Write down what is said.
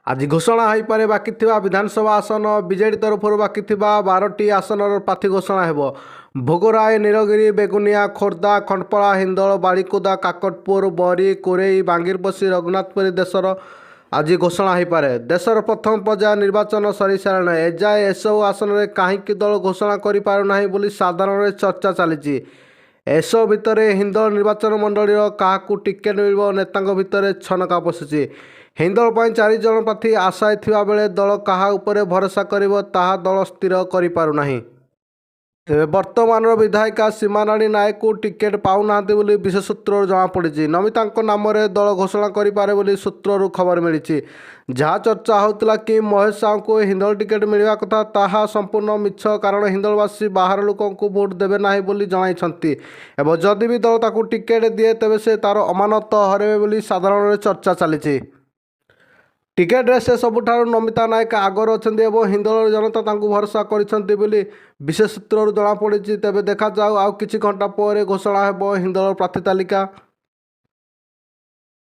ଆଜି ଘୋଷଣା ହୋଇପାରେ ବାକି ଥିବା ବିଧାନସଭା ଆସନ। ବିଜେଡି ତରଫରୁ ବାକି ଥିବା 12ଟି ଆସନର ପ୍ରାର୍ଥୀ ଘୋଷଣା ହେବ। ଭୋଗରାୟ, ନୀଳଗିରି, ବେଗୁନିଆ, ଖୋର୍ଦ୍ଧା, ଖଣ୍ଡପଡ଼ା, ହିନ୍ଦୋଳ, ବାରିପଦା, କାକଟପୁର, ବରୀ, କୋରେଇ, ବାଙ୍ଗିରିପୋଷି, ରଘୁନାଥପୁର ଦେଶର ଆଜି ଘୋଷଣା ହୋଇପାରେ। ଦେଶର ପ୍ରଥମ ପର୍ଯ୍ୟାୟ ନିର୍ବାଚନ ସରିସାରିଲାଣି, ଏଯାଏ ଏସବୁ ଆସନରେ କାହିଁକି ଦଳ ଘୋଷଣା କରିପାରୁନାହିଁ ବୋଲି ସାଧାରଣରେ ଚର୍ଚ୍ଚା ଚାଲିଛି। ଏସବୁ ଭିତରେ ହିନ୍ଦୋଳ ନିର୍ବାଚନ ମଣ୍ଡଳୀର କାହାକୁ ଟିକେଟ୍ ମିଳିବ, ନେତାଙ୍କ ଭିତରେ ଛନକା ପଶିଛି। ହିନ୍ଦୋଳ ପାଇଁ 4 ଜଣ ପ୍ରାର୍ଥୀ ଆଶାୟୀ ଥିବା ବେଳେ ଦଳ କାହା ଉପରେ ଭରସା କରିବ, ତାହା ଦଳ ସ୍ଥିର କରିପାରୁନାହିଁ। ତେବେ ବର୍ତ୍ତମାନର ବିଧାୟିକା ସୀମାରାଣୀ ନାୟକଙ୍କୁ ଟିକେଟ୍ ପାଉନାହାନ୍ତି ବୋଲି ବିଶେଷ ସୂତ୍ରରୁ ଜଣାପଡ଼ିଛି। ନମିତାଙ୍କ ନାମରେ ଦଳ ଘୋଷଣା କରିପାରେ ବୋଲି ସୂତ୍ରରୁ ଖବର ମିଳିଛି। ଯାହା ଚର୍ଚ୍ଚା ହେଉଥିଲା କି ମହେଶ ସାହୁଙ୍କୁ ହିନ୍ଦୋଳ ଟିକେଟ୍ ମିଳିବା କଥା, ତାହା ସମ୍ପୂର୍ଣ୍ଣ ମିଛ। କାରଣ ହିନ୍ଦୋଳବାସୀ ବାହାର ଲୋକଙ୍କୁ ଭୋଟ ଦେବେ ନାହିଁ ବୋଲି ଜଣାଇଛନ୍ତି ଏବଂ ଯଦି ବି ଦଳ ତାକୁ ଟିକେଟ୍ ଦିଏ, ତେବେ ସେ ତାର ଅମାନତ ହରାଇବେ ବୋଲି ସାଧାରଣରେ ଚର୍ଚ୍ଚା ଚାଲିଛି। ଟିକେଟ୍ ରେସ୍ରେ ସବୁଠାରୁ ନମିତା ନାୟକ ଆଗରେ ଅଛନ୍ତି ଏବଂ ହିନ୍ଦୋଳର ଜନତା ତାଙ୍କୁ ଭରସା କରିଛନ୍ତି ବୋଲି ବିଶେଷ ସୂତ୍ରରୁ ଜଣାପଡ଼ିଛି। ତେବେ ଦେଖାଯାଉ, ଆଉ କିଛି ଘଣ୍ଟା ପରେ ଘୋଷଣା ହେବ ହିନ୍ଦୋଳ ପ୍ରାର୍ଥୀ ତାଲିକା।